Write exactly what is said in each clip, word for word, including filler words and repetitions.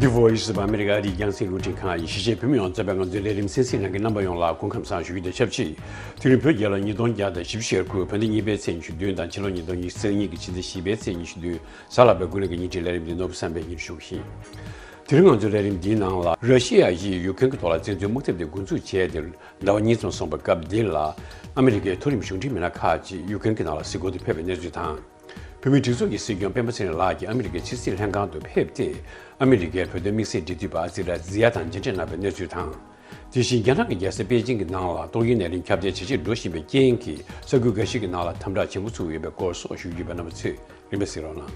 The Voice of America ཨ་རིའི་རྒྱང་སྲིང་རླུང་འཕྲིན་ཁང་ཡི་གཞིས་བྱེས་བོད་མི་ཡོངས་གཙོས་པའི་ང་ཚོའི་ལས་རིམ་གསན་གཟིགས་གནང་མཁན་རྣམ་པ་ཡོངས་ལ་སྐུ་ཁམས་བཟང་ཞུ་རྒྱུ་དང་ཆབས་ཅིག་དེ་རིང་བོད་རྒྱལ་ལོ་ཉིས་སྟོང་བརྒྱ་དང་བཞི་བཅུ་ཞེ་དགུ་བོད་ཟླ་གཉིས་པའི་ཚེས་ཉི་ཤུ་བདུན་དང་ཕྱི་ལོ་ཉིས་སྟོང་ཉི་ཤུ་རྩ་གཉིས་ཀྱི་ཕྱི་ཟླ་བཞི་པའི་ཚེས་ཉི་ཤུ་བདུན་གཟའ་ལྷག་པའི་དགུན་གླེང་གི་ཉིན་རེའི་ལས་རིམ་འདི་ནོར་བུ་བསམ་འཕེལ་གྱིས་ཞུ་གི་ཡིན། དེ་རིང་ང་ཚོའི་ལས་རིམ་འདིའི་ནང་ལ་ར་ཤི་ཡ་ཡིས་ཡུཀ་རེན་གྱི་ཐོག་ལ་བཙན་འཛུལ་དམག་འཐབ་དེ་འགོ་འཛུགས་བྱས་ཏེ་ཟླ་བ་གཉིས་ཙམ་སོང་བའི་སྐབས་འདི་ལ་ཨ་མི་རི་ཀའི་མཐོ་རིམ་གཞུང་འབྲེལ་མི་སྣ་ཁག་ཅིག་ཡུཀ་རེན་གྱི་ནང་ལ་གཟིགས་སྐོར་དུ་ཕེབས་པའི་གནས་ཚུལ་དང་། བོད་མིའི་སྒྲིག་འཛུགས་ཀྱི་སྲིད་སྐྱོང་སྤེན་པ་ཚེ་རིང་ལགས་ཀྱིས་ཨ་མི་རི་ཀའི་ཕྱི་སྲིད་ལྷན་ཁང་དུ་ཕེབས་ཏེ། ཨ་མི་རི་ཀའི་བོད་དོན་དམིགས་བསལ་འབྲེལ་མཐུད་པ་ཨ་ཙི་ར་ཛི་ཡ་དང་མཇལ་འཕྲད་གནང་བའི་གནས་ཚུལ་དང་། དེ་བཞིན་རྒྱ་ནག་གི་རྒྱལ་ས་པེ་ཅིང་གི་ནང་ལ་ཏོག་དབྱིབས་ནད་རིམས་ཁྱབ་གདལ་ཇེ་ཆེར་འགྲོ་བཞིན་པའི་རྐྱེན་གྱིས་ས་ཁུལ་འགའ་ཞིག་གི་ནང་ལ་དམ་དྲག་ཆེན་པོ་ཚུད་ཡོད་པའི་སྐོར་སོགས་ཞུ་རྒྱུ་ཡོད་པ་རྣམ་པ་ཚོས་རིམ་པས་གཟིགས་རོགས་གནང་།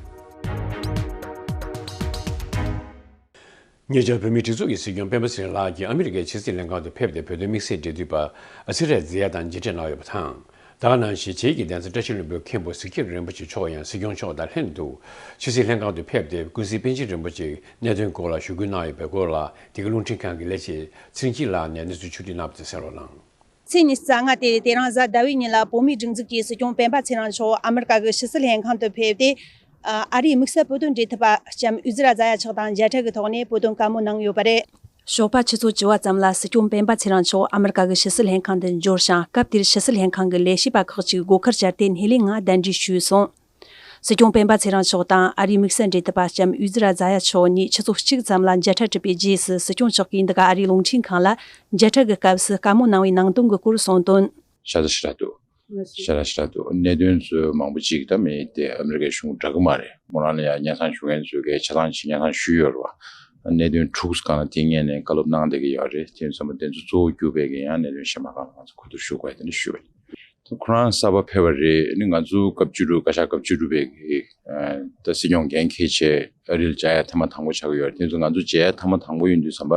ཉེ་ཆར་བོད་མིའི་སྒྲིག་འཛུགས་ཀྱི་སྲིད་སྐྱོང་སྤེན་པ་ཚེ་རིང་ལགས་ཀྱིས་ཨ་མི་རི་ཀའི་ཕྱི་སྲིད་ལྷན་ཁང་དུ་ཕེབས་ཏེ་བོད་དོན་དམིགས་བསལ་འབྲེལ་མཐུད་པ་ཨ་ཙི་རེ་ཛི་ཡ་དང་མཇལ་འཕྲད་གནང་ཡོད་པ་དང་། ད་ག་ནང་བཞིན་རྗེས་ཀྱི་གདན་ས་བཀྲ་ཤིས་ལྷུན་པོའི་མཁན་པོ་གཟིགས་རྒྱབ་རིན་པོ་ཆེ་མཆོག་ཡང་སྲིད་སྐྱོང་མཆོག་དང་ལྷན་དུ་ཕྱི་སྲིད་ལྷན་ཁང་དུ་ཕེབས་ཏེ་ཀུན་གཟིགས་པཎ་ཆེན་རིན་པོ་ཆེའི་གནད་དོན་སྐོར་ལ་ཞུ་སྐུལ་གནང་ཡོད་པའི་སྐོར་ལ་འདི་ག་རླུང་འཕྲིན་ཁང་གི་ལས་བྱེད་ཚེ་རིང་སྐྱིད་ལགས་ནས་གནས་ཚུལ་ཕྱོགས་བསྒྲིགས་གནང་བ་དེ་གསན་རོགས་གནང་། ཚེས་ཉི་ཤུ་རྩ་ལྔ་སྟེ་དེ་རིང་གཟའ་ཟླ་བའི་ཉིན་ལ་བོད་མིའི་སྒྲིག་འཛུགས་ཀྱི་སྲིད་སྐྱོང་སྤེན་པ་ཚེ་རིང་མཆོག་ཨ་མི་རི་ཀ་གི་ཕྱི་སྲིད་ལྷན་ཁང་དུ་ཕེབས་ཏེ། ཨ་རིའི་དམིགས་བསལ་བོད་དོན་འབྲེལ་མཐུད་པ་ལྕམ་ཨུ་ཛི་ར་ཛ་ཡ་མཆོག་དང་མཇལ་འཕྲད་ཀྱི་ཐོག་ནས་བོད་དོན་བཀའ་མོལ་གནང་ཡོད་པ་རེད། ཞོགས་པ་ཆུ་ཚོད་བཅུ་པ་ཙམ་ལ་སྲིད་སྐྱོང་སྤེན་པ་ཚེ་རིང་མཆོག་ཨ་མི་རི་ཀ་གི་ཕྱི་སྲིད་ལྷན་ཁང་དུ་འབྱོར་ཞིང་། སྐབས་དེར་ཕྱི་སྲིད་ལྷན་ཁང་གི་ལས་བྱེད་པ་ཁག་ཅིག་སྒོ་ཁར་བཅར་ཏེ་སྣེ་ལེན་ངང་གདན་འདྲེན་ཞུས་སོང་། སྲིད་སྐྱོང་སྤེན་པ་ཚེ་རིང་མཆོག་དང་ཨ་རིའི་དམིགས་བསལ་འབྲེལ་མཐུད་པ་ལྕམ་ཨུ་ཛི་ར་ཛ་ཡ་མཆོག་གཉིས་ཆུ་ཚོད་གཅིག་ཙམ་ལ་མཇལ་འཕྲད་གྲུབ་པའི་རྗེས་སུ། སྲིད་སྐྱོང་མཆོག་གིས་འདི་ག་ཨ་རིའི་རླུང་འཕྲིན་ཁང་ལ་མཇལ་འཕྲད་ཀྱི་སྐབས་སུ་བཀའ་མོལ་གནང་བའི་ནང་དོན་གྱི་སྐོར་གསུངས་དོན། ཤ་ད་ཤ་ད་འདུག་ཤ་ད་ཤ་ད་འདུག་གནད་དོན་ཚོ་མང་པོ་ཅིག་ད་མི་དེ་ཨ་མི་རི་ཀའི་གཞུང་འདྲ་གི་མ་རེད། མོ་རང་ལ་ཡང་སྙན་སེང་ཞུ་མཁན་ཚོས་གའི་ཆ་ཚང་ཅིག་སྙན་སེང་ཞུས་ཡོད་རེད་བ། གནད་དོན་དྲུག་སྒང་ལ་དེ་སྔོན་ནས་བཀའ་སློབ་གནང་བསྡད་ཀྱི་ཡོད་རེད། དེ་ཡིན་ཙང་མ་དེ་ཚོ་གཙོ་བོ་གྱུར་པའི་གི་ཡང་གནད་དོན་གཞན་པ་སྒང་ལ་ང་ཚོ་གོ་བསྡུར་ཞུ་དགོས་དེ་འདྲ་ཞུས་པ་ཡིན། ཁོ་རང་གསར་པ་ཕེབས་པ་རེད། ཨ་ནི་ང་ཚོ་སྐབས་བཅུ་དྲུག་བཀའ་ཤག་སྐབས་བཅུ་དྲུག་པའི་གི་ད་སྲིད་སྐྱོང་འགན་འཁྱེར་བྱས་ཨ་རིར་བཅར་ཡ་ཐེངས་མ་དང་པོ་ཆགས་ཀྱི་ཡོད་རེད། དེ་ཚོ་ང་ཚོ་མཇལ་ཡ་ཐེངས་མ་དང་པོ་ཡིན་དུས་ཙམ་པ།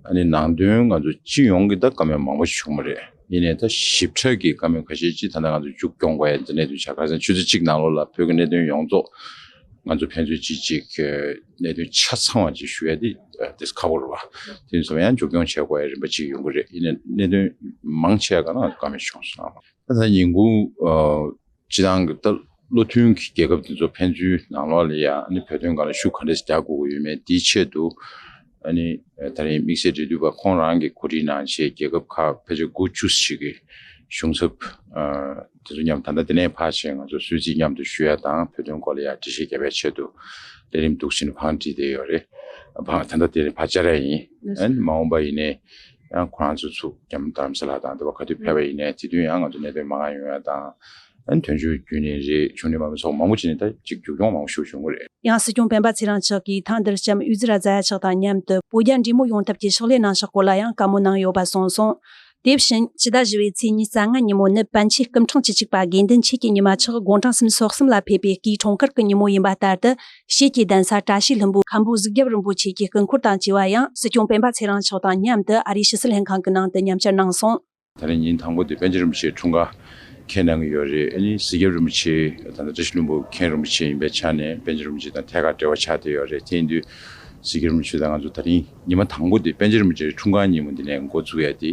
ཨ་ནི་ནང་དོན་ང་ཚོ་སྤྱི་ཡོངས་ཀྱི་ད་བཀའ་མོལ་མང་པོ་ཞིག་བྱུང་བ་རེད། ཡིན་ནའི་ད་ཞིབ་ཕྲ་གི་བཀའ་མོལ་ཁ་ཤས་ཅིག་ད་ལྟ་ང་ཚོ་མཇུག་སྐྱོང་དགོས་ཡ་འཛིན་གྲྭ་དུ་བྱ་ཁ་སང་ཆུ་ཚོད་གཅིག་ནང་ལོགས་ལ་བོད་ཀྱི་གནད་དོན་ཡོངས་རྫོགས་ང་ཚོ་ཕན་ཚུན་གཅིག་གཅིག་གནད་དོན་ཆ་ཚང་བ་ཅིག་ཞུ་ཡ་དེ་དེ་ཁག་པོ་རེད་བ། དེ་ཡིན་ཙང་ཡང་མཇུག་སྐྱོང་བྱེད་དགོས་ཡ་རིམ་པ་ཅིག་ཡོང་གི་རེད། ཡིན་ནའི་གནད་དོན་མང་ཆེ་བ་ག་ན་བཀའ་མོལ་བྱུང་སོང་། ད་ལྟ་ཉིན་གུང་སྤྱི་བཏང་གི་ད་བློ་མཐུན་གྱི་རྒྱལ་ཁབ་དེ་ཚོ་ཕན་ཚུན་ནང་ལོགས་ལ་ཡ་ཨ་ནི་བོད་དོན་སྒང་ལ་ཤུགས་ག་འདྲས་རྒྱག་དགོས་ཀྱི་ཡོད་མེད་དེའི་ཆེད་དུ། ཨ་ནི་ད་རིང་དམིགས་བསལ་འབྲེལ་མཐུད་པ་ཁོང་རང་གིས་གོ་སྒྲིག་གནང་བྱས་རྒྱལ་ཁབ་ཁག་ཕལ་ཆེར་དགུ་བཅུ་ཞིག་གི་གཞུང་ཚབ་དེ་ཚོ་མཉམ་ད་ལྟ་དེ་ནས་ཕར་ཕྱིན་ང་ཚོ་སུད་སི་མཉམ་དུ་ཞུ་ཡ་དང་བོད་དོན་སྐོར་ལ་ཡ་འགྲེལ་བཤད་རྒྱབ་པའི་ཆེད་དུ་ལས་རིམ་འདུག་ཕྱིན་ཕར་འགྲིག་བསྡད་ཡོད་རེད། ཕར་ད་ལྟ་དེ་ནས་ཕར་བཅར་ཡ་ཡིན། ཨ་ནི་མ་འོངས་པ་ཡིན་ནའི་ཡང་ཁོ་རང་ཚོ་ཚུགས་རྒྱ་མི་རྡ་རམ་ས་ལ་དང་དེ་བ་ག་དུས་ཕེབས་པ་ཡིན་ནའི་དེ་དུས་ཡང་ང་ཚོ་གནད་དོན་མང་ང་ཡོང་ཡ་དང་། ཨ་ནི་དོན་གཅོད་བརྒྱུད་ནས་རེད། ཆུང་འབྲིང་མ་མི་ཚོགས་མང་པོ་ཅིག་ནས་ད་ཅིག་མཇུག་སྐྱོང་མང་པོ་ཞིག་བྱུང་གི་རེད། ཡང་སྲིད་སྐྱོང་སྤེན་པ་ཚེ་རིང་མཆོག་གིས་ཐེངས་འདིར་ལྕམ་ཨུ་ཛི་ར་ཛ་ཡ་མཆོག་དང་མཉམ་དུ་བོད་རྒྱ་འབྲེལ་མོལ་ཡོང་ཐབས་ཀྱི་ཕྱག་ལས་གནང་ཕྱོགས་སྐོར་ལ་ཡང་བཀའ་མོལ་གནང་ཡོད་པ་གསུངས་སོང་། དེ་བཞིན་ཕྱི་ཟླ་བཞི་པའི་ཚེས་ཉི་ཤུ་རྩ་ལྔ་ཉིན་མོ་ནི་པཎ་ཆེན་སྐུ་འཕྲེང་བཅུ་གཅིག་པ་དགེ་འདུན་ཆོས་ཀྱི་ཉི་མ་ཆགས་དགུང་གྲངས་སུམ་ཅུ་སོ་གསུམ་ལ་ཕེབས་པའི་སྐུའི་འཁྲུངས་སྐར་གྱི་ཉིན་མོ་ཡིན་པ་ལྟར་དུ། ཞེས་ཀྱི་གདན་ས་བཀྲ་ཤིས་ལྷུན་པོའི་མཁན་པོ་གཟིགས་རྒྱབ་རིན་པོ་ཆེ་གི་སྐུ་འཁོར་དང་བཅས་པ་ཡང་སྲིད་སྐྱོང་སྤེན་པ་ཚེ་རིང་མཆོག་དང་མཉམ་དུ་ཨ་རིའི་ཕྱི་སྲིད་ལྷན་ཁང་གི་ནང་དུ་མཉམ་བཅར་གནང་སོང་། ད་རེས་ཉིན་དང་པོ་དེ་པཎ་ཆེན་རིན་པོ་ཆེའི་འཁྲུངས་སྐར་མཁྱེན་གནང་གི་ཡོད་རེད། ཨ་ནི་གཟིགས་རྒྱབ་རིན་པོ་ཆེ་ད་ལྟ་བཀྲ་ཤིས་ལྷུན་པོ་མཁན་རིན་པོ་ཆེ་ཡིན་པའི་ཆ་ནས་པཎ་ཆེན་རིན་པོ་ཆེ་དང་ཐད་ཀར་འབྲེལ་བ་ཆགས་བསྡད་ཡོད་རེད། དེ་ཡིན་དུས་གཟིགས་རྒྱབ་རིན་པོ་ཆེ་དང་ང་ཚོ་ད་རིང་ཉི་མ་དང་པོ་དེ་པཎ་ཆེན་རིན་པོ་ཆེའི་འཁྲུངས་སྐར་ཉིན་མོ་འདི་ནས་འགོ་བཙུགས་ཡ་དེ་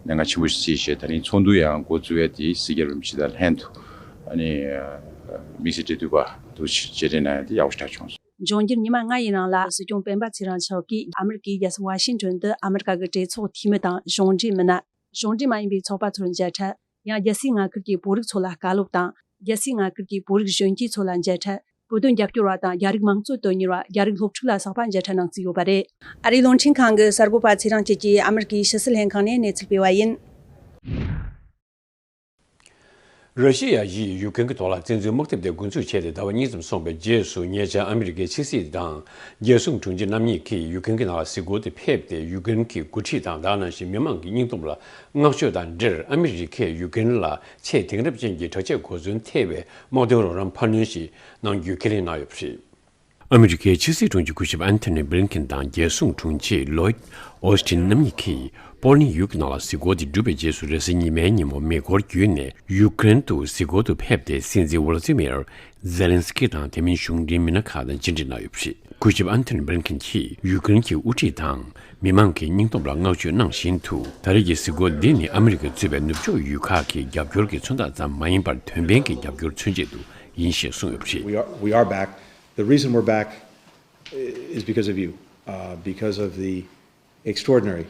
གནད་འགག་ཆེན་པོ་ཞིག་བརྩིས་བྱས། ད་རིང་ཚོགས་འདུ་ཡང་འགོ་བཙུགས་ཡ་དེ་གཟིགས་རྒྱབ་རིན་པོ་ཆེ་དང་ལྷན་དུ་ཨ་ནི་དམིགས་བསལ་འབྲེལ་མཐུད་པ་དུ་མཇལ་འཕྲད་གནང་ཡ་དེ་ཡག་པོ་ཞེ་དྲག་བྱུང་སོང་། འབྱུང་འགྱུར་ཉི་མ་ལྔ་ཡི་རིང་ལ་སྲིད་སྐྱོང་སྤེན་པ་ཚེ་རིང་མཆོག་གིས་ཨ་མི་རི་ཀའི་རྒྱལ་ས་ཝ་ཤིང་ཏོན་དུ་ཨ་མི་རི་ཀ་གི་གྲོས་ཚོགས་འཐུས་མི་དང་གཞུང་འབྲེལ་མི་སྣ། གཞུང་འབྲེལ་མ་ཡིན་པའི་ཚོགས་པ་ཚོར་མཇལ་འཕྲད། ཡང་རྒྱལ་སའི་མངའ་ཁུལ་གྱི་བོད་རིགས་ཚོ་ལ་བཀའ་སློབ་དང་། རྒྱལ་སའི་མངའ་ཁུལ་གྱི་བོད་རིགས་གཞོན་སྐྱེས་ཚོ་ལ་མཇལ་འཕྲད། བོད་དོན་རྒྱབ་སྐྱོར་བ་དང་རྒྱ་རིགས་མང་གཙོའི་དོན་གཉེར་བ། རྒྱ་རིགས་སློབ་ཕྲུག་ལ་སོགས་པ་མཇལ་འཕྲད་གནང་རྩིས་ཡོད་པ་རེད། ཨ་རིའི་རླུང་འཕྲིན་ཁང་གི་གསར་འགོད་པ་ཚེ་རིང་སྐྱིད་ཀྱིས་ཨ་མི་རི་ཀའི་ཕྱི་སྲིད་ལྷན་ཁང་ནས་གནས་ཚུལ་སྤེལ་བ་ཡིན། ར་ཤི་ཡ་ཡིས་ཡུཀ་རེན་གྱི་ཐོག་ལ་བཙན་འཛུལ་དམག་འཐབ་དེ་འགོ་འཛུགས་བྱས་ཏེ་ཟླ་བ་གཉིས་ཙམ་སོང་བའི་རྗེས་སུ། ཉེ་ཆར་ཨ་མི་རི་ཀའི་ཕྱི་སྲིད་དང་རྒྱལ་སྲུང་དྲུང་ཆེ་རྣམ་གཉིས་ཀྱིས་ཡུཀ་རེན་གྱི་ནང་ལ་གཟིགས་སྐོར་དུ་ཕེབས་ཏེ། ཡུཀ་རེན་གྱི་འགོ་ཁྲིད་དང་དེ་ནང་བཞིན་མི་མང་གི་སྙིང་སྟོབས་ལ་བསྔགས་བརྗོད་དང་འབྲེལ། ཨ་མི་རི་ཀས་ཡུཀ་རེན་ལ་ཆེས་དེང་རབས་ཅན་གྱི་དྲག་ཆས་གོ་མཚོན་ཐེབས་པའི་དམག་དོན་རོགས་རམ་འཕར་སྣོན་ཞིག་གནང་རྒྱུའི་ཁས་ལེན་གནང་ཡོད་པ་རེད། ཨ་མི་རི་ཀའི་ཕྱི་སྲིད་དྲུང་ཆེ་སྐུ་ཞབས་ཨན་ཐོ་ནི་བྷི་ལིན་ཁིན་དང་རྒྱལ་སྲུང་དྲུང་ཆེ་ལོའིད་ཨོ་སི་ཐིན་རྣམ་གཉིས་ཀྱིས་པོ་ལིན་ཡུལ་གྱི་ནང་ལ་གཟིགས་སྐོར་དེ་གྲུབ་པའི་རྗེས་སུ། རེས་གཟའ་ཉི་མའི་ཉིན་མོ་མེ་འཁོར་བརྒྱུད་ནས་ཡུཀ་རེན་དུ་གཟིགས་སྐོར་དུ་ཕེབས་ཏེ། སྲིད་འཛིན་ཝོ་ལོ་ཛི་མིར་ཛེ་ལན་སི་ཀི་དང་དེ་མིན་གཞུང་འབྲེལ་མི་སྣ་ཁག་དང་མཇལ་འཕྲད་གནང་ཡོད་པ་རེད། སྐུ་ཞབས་ཨན་ཐོ་ནི་བྷི་ལིན་ཁིན་གྱིས་ཡུཀ་རེན་གྱི་དབུ་ཁྲིད་དང་མི་མང་གི་སྙིང་སྟོབས་ལ་བསྔགས་བརྗོད་གནང་བཞིན་དུ། ད་རེས་ཀྱི་གཟིགས་སྐོར་འདི་ནི་ཨ་མི་རི་ཀས་གཙོས་པའི་ནུབ་ཕྱོགས་ཡུལ་ཁག་གི་རྒྱབ་སྐྱོར་གྱི་མཚོན་རྟགས་ཙམ་མ་ཡིན་པར། དོན་ཕན་གྱི་རྒྱབ་སྐྱོར་མཚོན་ཆེད་དུ་ཡིན་ཞེས་གསུངས་ཡོད་པ་རེད། We are, we are back. The reason we're back is because of you. uh, because of the extraordinary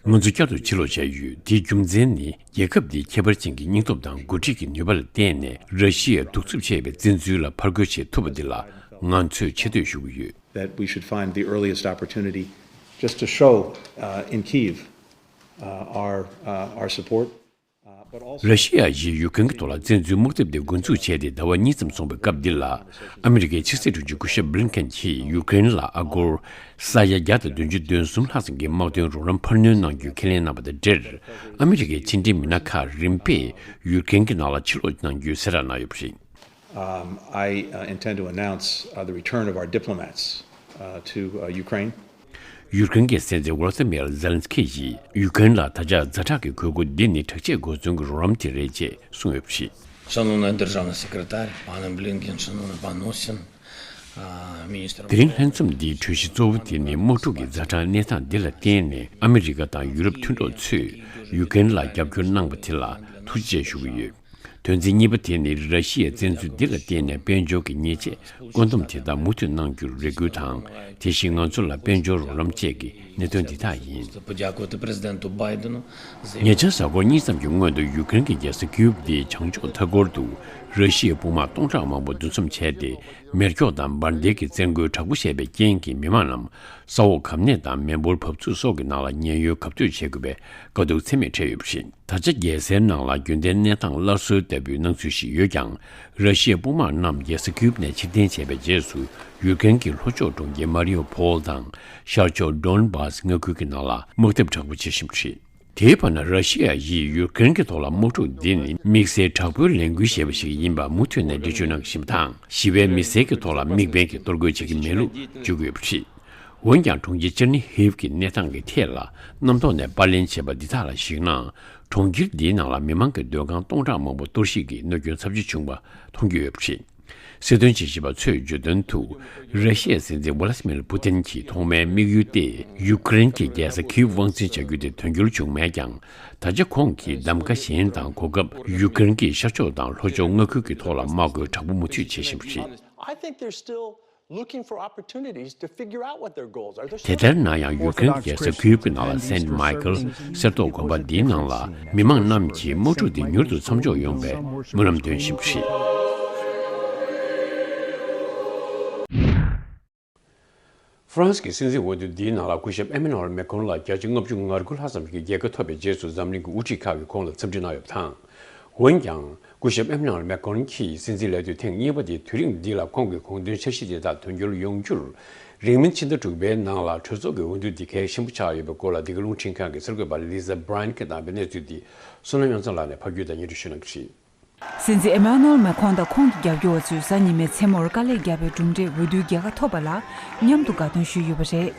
ང་ཚོ་བསྐྱར་དུ་ཕྱིར་ལོག་བྱས་ཡོད། དེའི་རྒྱུ་མཚན་ནི། རྒྱལ་ཁབ་འདིའི་ཁྱད་པར་ཅན་གྱི་སྙིང་སྟོབས་དང་འགོ་ཁྲིད་ཀྱི་ནུས་པ་ལ་བརྟེན་ནས། ར་ཤི་ཡས་གདུག་རྩུབ་ཆེ་བའི་བཙན་འཛུལ་ལ་ཕར་རྒོལ་བྱེད་ཐུབ་པ་འདི་ལ་ང་ཚོས་ཆེ་བསྟོད་ཞུ་གི་ཡོད། That we should find the earliest opportunity just to show, uh, in Kyiv, uh, our, uh, our support. ར་ཤི་ཡ་ཡིས་ཡུ་ཀེན་གྱི་ཐོག་ལ་བཙན་འཛུལ་དམག་འཐབ་དེ་འགོ་འཛུགས་བྱས་ཏེ་ཟླ་བ་གཉིས་ཙམ་སོང་བའི་སྐབས་འདི་ལ། ཨ་མི་རི་ཀའི་ཕྱི་སྲིད་དྲུང་ཆེ་སྐུ་ཞབས་བྷི་ལིན་ཁེན་གྱིས་ཡུ་ཀེན་ལ་ཨ་སྒོར་ས་ཡ་བརྒྱ་དང་བདུན་ཅུ་དོན་གསུམ་ལྷག་ཙམ་གྱི་དམག་དོན་རོགས་རམ་འཕར་སྣོན་གནང་རྒྱུ་ཁས་ལེན་གནང་བ་དང་འབྲེལ། ཨ་མི་རི་ཀའི་ཕྱི་འབྲེལ་མི་སྣ་ཁག་རིམ་པས་ཡུ་ཀེན་གྱི་ནང་ལ་ཕྱིར་ལོག་གནང་རྒྱུའི་གསལ་བསྒྲགས་གནང་ཡོད་པ་རེད། Um, I, uh, intend to announce, uh, the return of our diplomats, uh, to, uh, Ukraine. ཡུ་ཀེན་གྱི་སྲིད་འཛིན་ཝོ་ལོ་ཏི་མིར་ཛེ་ལན་སི་ཁི་ཡིས་ཡུ་ཀེན་ལ་ད་ཆ་ཛ་དྲག་གི་དགོས་མཁོ་འདི་ནི་དྲག་ཆས་གོ་མཚོན་གྱི་རོགས་རམ་དེ་རེད་ཅེས་གསུངས་ཡོད་པ་རེད། Шановна державна секретар, пане Блінкен, шановна пан Остін, а, міністр. དེ་རིང་ལྷན་འཛོམས་འདིའི་གྲོས་གཞི་གཙོ་བོ་དེ་ནི་དམག་འཁྲུག་གི་ཛ་དྲག་གནས་སྟངས་འདི་ལ་བརྟེན་ནས་ཨ་མི་རི་ཀ་དང་ཡུ་རོབ་མཐུན་གྲོགས་ཚོས་ཡུ་ཀེན་ལ་རྒྱབ་སྐྱོར་གནང་བ་དེ་ལ་ཐུགས་རྗེ་ཆེ་ཞུ་གི་ཡོད། དོན་ཚན་གཉིས་པ་དེ་ནི་ར་ཤི་ཡའི་བཙན་འཛུལ་འདི་ལ་བརྟེན་ནས་དཔལ་འབྱོར་གྱི་ཉེས་ཆད་བཀོད་འདོམས་དེ་དག་མུ་མཐུད་གནང་རྒྱུར་རེ་སྐུལ་དང་། དེ་བཞིན་ང་ཚོ་ལ་དཔལ་འབྱོར་རོགས་རམ་བཅས་ཀྱི་གནད་དོན་འདི་དག་ཡིན། Подякувати президенту Байдену за ཉེ་ཆར་གཟའ་འཁོར་གཉིས་ཙམ་གྱི་སྔོན་དུ་ཡུ་ཀེན་གྱི་རྒྱལ་ས་ཀིའུབ་འདིའི་བྱང་ཕྱོགས་མཐའ་འཁོར་དུ་ར་ཤི་ཡའི་དཔུང་དམག་སྟོང་ཕྲག་མང་པོ་འདུ་འཛོམས་བྱས་ཏེ། མེ་སྒྱོགས་དང་འབར་མདེལ་གྱི་བཙན་རྒོལ་དྲག་པོ་བྱས་པའི་རྐྱེན་གྱིས་མི་མང་རྣམས་ས་འོག་གམ་ནས་དང་མེ་འབོར་འབབ་ཚུགས་སོགས་ཀྱི་ནང་ལ་ཉེན་གཡོལ་གབ་སྡོད་བྱེད་དགོས་པའི་དཀའ་སྡུག་ཚད་མེད་འཕྲད་ཡོད་པ་རེད། ད་ཆ་རྒྱལ་སའི་ནང་ལ་རྒྱུན་ལྡན་གནས་སྟངས་སླར་གསོའི་ལྟ་བུའི་སྣང་ཚུལ་ཞིག་ཡོད་ཀྱང་། ར་ཤི་ཡའི་དཔུང་དམག་རྣམས་རྒྱལ་ས་ཀིའུབ་ནས་ཕྱིར་འཐེན་བྱས་པའི་རྗེས་སུ། ཡུ་ཀེན་གྱི་ལྷོ་ཕྱོགས་གྲོང་ཁྱེར་མ་རི་ཡོ་ཕོལ་དང་ཤར་ཕྱོགས་ཌོན་བྷཱས་མངའ་ཁུལ་གྱི་ནང་ལ་དམག་འཐབ་དྲག་པོ་བྱེད་བཞིན་པ་རེད། དེའི་བར་ན། ར་ཤི་ཡ་ཡིས་ཡུ་ཀེན་གྱི་ཐོག་ལ་དམག་འཁྲུག་འདི་ནི་དམིགས་བསལ་དྲག་པོའི་ལས་འགུལ་ཞེས་པ་ཞིག་ཡིན་པ་མུ་མཐུད་ནས་འགྲེལ་བརྗོད་གནང་བཞིན་པ་དང་། ཞི་བའི་མི་སེར་གྱི་ཐོག་ལ་དམིགས་འབེན་གྱིས་གཏོར་རྒོལ་བྱེད་ཀྱི་མེད་ལུགས་བརྗོད་ཀྱི་ཡོད་པ་རེད། འོན་ཀྱང་། གྲོང་ཁྱེར་ཅར་ནི་ཧིབ་ཀྱི་གནས་སྟངས་ཀྱི་ཐད་ལ་རྣམ་རྟོག་ནས་པར་ལེན་བྱས་པ་འདི་དག་ལ་གཞིགས་ན། གྲོང་ཁྱེར་འདིའི་ནང་ལ་མི་མང་གི་སྡོད་ཁང་སྟོང་ཕྲག་མང་པོ་གཏོར་བཤིག་གིས་གནོད་སྐྱོན་ཚབས་ཆེ་བྱུང་བ་མཐོང་རྒྱུ་ཡོད་པ་རེད། སྲིད་དོན་དཔྱད་ཞིབ་པ་ཚོས་བརྗོད་དོན་དུ། ར་ཤི་ཡའི་སྲིད་འཛིན་ཝ་ལ་སི་མིར་པུ་ཏིན་གྱི་ཐོག་མའི་དམིགས་ཡུལ་ཏེ། ཡུ་ཀེ་རེན་གྱི་རྒྱལ་ས་ཁིའུ་དབང་འཛིན་བྱ་རྒྱུ་དེ་དོན་འཁྱོལ་བྱུང་མེད་ཀྱང་། ད་ཆ་ཁོང་གིས་གདམ་ག་གཞན་དང་། གོ་སྐབས་ཡུ་ཀེ་རེན་གྱི་ཤར་ཕྱོགས་དང་ལྷོ་ཕྱོགས་མངའ་ཁུལ་གྱི་ཐོག་ལ་དམག་རྒོལ་དྲག་པོ་མུ་མཐུད་བྱེད་བཞིན་པ་རེད། I think they're still looking for opportunities to figure out what their goals are. དེ་ལྟར་ན་ཡང་། ཡུ་ཀེ་རེན་རྒྱལ་ས་ཁིའུ་གི་ནང་ལ་སེན་མའི་ཀལ་གསེར་ཏོག་དགོན་པ་འདིའི་ནང་ལ་མི་མང་རྣམས་ཀྱིས་དམག་འཁྲུག་འདི་མྱུར་དུ་མཚམས་འཇོག་ཡོང་བའི་སྨོན་ལམ་འདོན་བཞིན་པ་རེད། ཧྥ་རན་སི་གི་སྲིད་འཛིན་འོས་བསྡུ་འདིའི་ནང་ལ་སྐུ་ཞབས་ཨེ་མེ་ནུ་ཨེལ་མེ་ཁོན་ལ་བརྒྱ་ཆ་ལྔ་བཅུ་ང་དགུ་ལྷག་ཙམ་གྱི་རྒྱལ་ཁ་ཐོབ་པའི་རྗེས་སུ་འཛམ་གླིང་གི་དབུ་ཁྲིད་ཁག་གིས་ཁོང་ལ་འཚམས་འདྲི་གནང་ཡོད་པ་དང་། འོན་ཀྱང་། སྐུ་ཞབས་ཨེ་མེ་ནུ་ཨེལ་མེ་ཁོན་གྱིས་སྲིད་འཛིན་ལས་དུས་ཐེངས་གཉིས་པ་དེའི་དུས་རིང་འདི་ལ་ཁོང་གི་དགོངས་དོན་འཆར་གཞི་དེ་དག་དོན་འཁྱོལ་ཡོང་རྒྱུར། རིང་མིན་ཕྱི་ཟླ་དྲུག་པའི་ནང་ལ་གྲོས་ཚོགས་ཀྱི་འོས་བསྡུ་འདི་གལ་ཆེན་པོ་ཆགས་ཡོད་པའི་སྐོར་ལ། འདི་ག་རླུང་འཕྲིན་ཁང་གི་གསར་འགོད་པ་ལི་ཛ་བྷ་རའེན་གྱིས་བཏང་བའི་གནས་ཚུལ་འདི་བསོད་ནམས་དབྱངས་མཚོ་ལགས་ནས་ཕབ་སྒྱུར་དང་སྙན་སྒྲོན་ཞུ་གནང་གི་རེད། སྲིད་འཛིན་ཨེ་མ་ནུ་ཨེལ་མེ་ཁོན་དང་ཁོང་གི་རྒྱབ་སྐྱོར་བ་ཚོས་གཟའ་ཉི་མའི་མཚན་མོར་དཀའ་ལས་བརྒྱབ་པའི་གྲུབ་འབྲས་འོས་བསྡུའི་རྒྱལ་ཁ་ཐོབ་པ་ལ་མཉམ་དུ་དགའ་སྟོན་ཞུས་ཡོད་པ་རེད།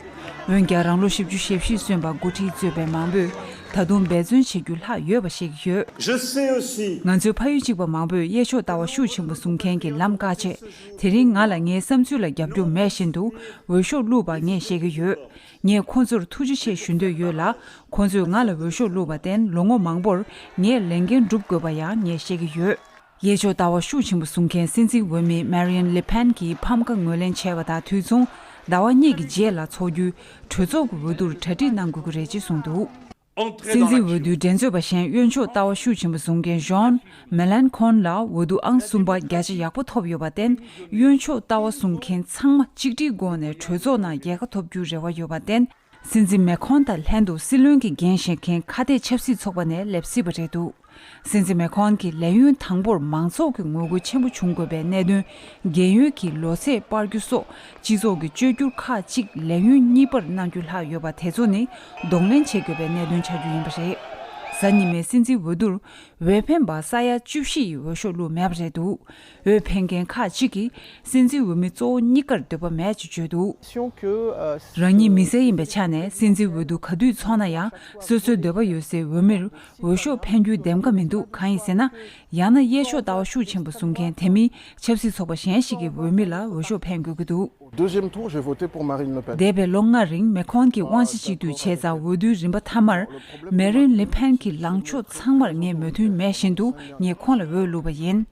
འོན་ཀྱང་། རང་ལོ་བཞི་བཅུ་ཞེ་བཞི་སོན་པ་འགོ་ཁྲིད་གཙོས་པའི་མང་པོས་ད་དུང་འབད་བརྩོན་བྱེད་རྒྱུ་ལྷག་ཡོད་པ་ཤེས་ཀྱི་ཡོད། Je sais aussi. ང་ཚོའི་ཕ་ཡུལ་གཅིག་པ་མང་པོས་གཡས་ཕྱོགས་ལྟ་བ་ཤུགས་ཆེན་པོ་བཟུང་མཁན་གྱི་ལམ་བཀག་ཆེད། དེ་རིང་ང་ལ་ངའི་བསམ་ཚུལ་ལ་རྒྱབ་སྐྱོར་མེད་བཞིན་དུ་འོས་ཤོག་བླུགས་པ་ངས་ཤེས་ཀྱི་ཡོད། ངས་ཁོ་ཚོར་ཐུགས་རྗེ་ཆེ་ཞུ་འདོད་ཡོད་ལ། ཁོ་ཚོས་ང་ལ་འོས་ཤོག་བླུགས་པར་བརྟེན་ལོ་ངོ་མང་པོར་ངས་ལས་འགན་སྒྲུབ་དགོས་པ་ཡང་ངས་ཤེས་ཀྱི་ཡོད། གཡས་ཕྱོགས་ལྟ་བ་ཤུགས་ཆེན་པོ་བཟུང་མཁན་སྲིད་འཛིན་འོས་མི་མེ་རི་ཡན་ལི་ཕན་གྱིས་ཕམ་ཁ་ངོས་ལེན་བྱས་པ་དང་དུས་མཚུངས་ཟླ་བ་གཉིས་ཀྱི་རྗེས་ལ་འཚོགས་རྒྱུའི་གྲོས་ཚོགས་ཀྱི་འོས་བསྡུར་གྲ་སྒྲིག་གནང་དགོས་ཀྱི་རེད་ཅེས་གསུངས་འདུག། སྲིད་འཛིན་འོས་བསྡུའི་འགྲན་རྩོད་པ་གཞན་གཡོན་ཕྱོགས་ལྟ་བ་ཤུགས་ཆེན་པོ་བཟུང་མཁན་ཇོན་མེ་ལན་ཁོན་ལ་འོས་བསྡུ་ཨང་གསུམ་པ་བརྒྱ་ཆ་ཡག་པོ་ཐོབ་ཡོད་པར་བརྟེན། གཡོན་ཕྱོགས་ལྟ་བ་བཟུང་མཁན་ཚང་མ་གཅིག་སྒྲིལ་སྒོ་ནས་གྲོས་ཚོགས་ནང་རྒྱལ་ཁ་ཐོབ་རྒྱུའི་རེ་བ་ཡོད་པར་བརྟེན། སྲིད་འཛིན་མེ་ཁོན་དང་ལྷན་དུ་སྲིད་བློན་གྱི་འགན་བཞེས་མཁན་ཁ་གཏད་ཆབ་སྲིད་ཚོགས་པ་ནས་སླེབས་སྲིད་པ་རེད་འདུག། སྲིད་འཛིན་མེ་ཁོན་གྱིས་ལས་ཡུན་དང་པོར་མང་ཚོགས་ཀྱི་ངོ་རྒོལ་ཆེན་པོ་བྱུང་དགོས་པའི་གནད་དོན། རྒས་ཡོལ་གྱི་ལོ་ཚད་སྤར་རྒྱུ་སོགས་སྤྱི་ཚོགས་ཀྱི་བཅོས་བསྒྱུར་ཁག་ཅིག་ལས་ཡུན་གཉིས་པར་གནང་རྒྱུ་ལྷག་ཡོད་པ་དེ་ཚོ་ནི་གདོང་ལེན་བྱེད་དགོས་པའི་གནད་དོན་ཆགས་རྒྱུ་ཡིན་པ་རེད། གཟའ་ཉི་མའི་སྲིད་འཛིན་འོས་བསྡུར་འོས་འཕེན་པ་ས་ཡ་བཅུ་བཞི་ཡིས་འོས་ཤོག་བླུགས་མེད་པ་རེད་འདུག། འོས་འཕེན་མཁན་ཁག་ཅིག་གིས་སྲིད་འཛིན་འོས་མི་གཙོ་བོ་གཉིས་ཀར་འདོད་པ་མེད་ཅེས་བརྗོད་འདུག། རང་ཉིད་མི་སེར་ཡིན་པའི་ཆ་ནས་སྲིད་འཛིན་འོས་བསྡུ་ག་དུས་འཚོགས་ན་ཡང་། སོ་སོའི་འདོད་པ་ཡོད་སའི་འོས་མིར་འོས་ཤོག་འཕེན་རྒྱུའི་འདེམས་ཀ་མི་འདུག། གང་ཡིན་ཟེར་ན། ཡང་ན་གཡས་ཕྱོགས་ལྟ་བ་ཤུགས་ཆེན་པོ་བཟུང་མཁན་དེ་མིན་ཆབ་སྲིད་ཚོགས་པ་གཞན་ཞིག་གི་འོས་མི་ལ་འོས་ཤོག་འཕེན་དགོས་ཀྱི་འདུག། Deuxième tour, j'ai voté pour Marine Le Pen. འདས་པའི་ལོ་ལྔ་རིང་མེ་ཁོན་གྱིས་དབང་ཆ་གཅིག་སྡུད་བྱས་ཙང་། འོས་བསྡུའི་རིམ་པ་མཐའ་མར་མེ་རིན་ལི་ཕན་གྱི་ལངས་ཕྱོགས་ཚང་མར་ངས་མོས་མཐུན་མེད་བཞིན་དུ་ངས་ཁོང་ལ་འོས་བླུགས་པ་ཡིན།